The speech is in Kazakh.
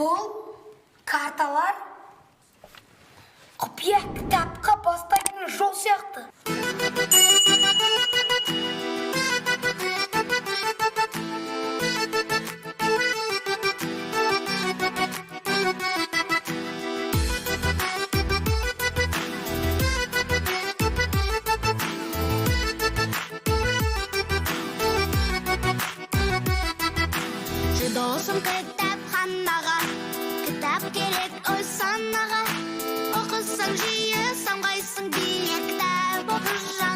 Бұл карталар құпия кітапқа бастайтын жол сияқты. Жүр, досым, кітапханаға. Кітап керек ой санаға. Оқысаң жиі, самғайсың биік. Кітап оқы.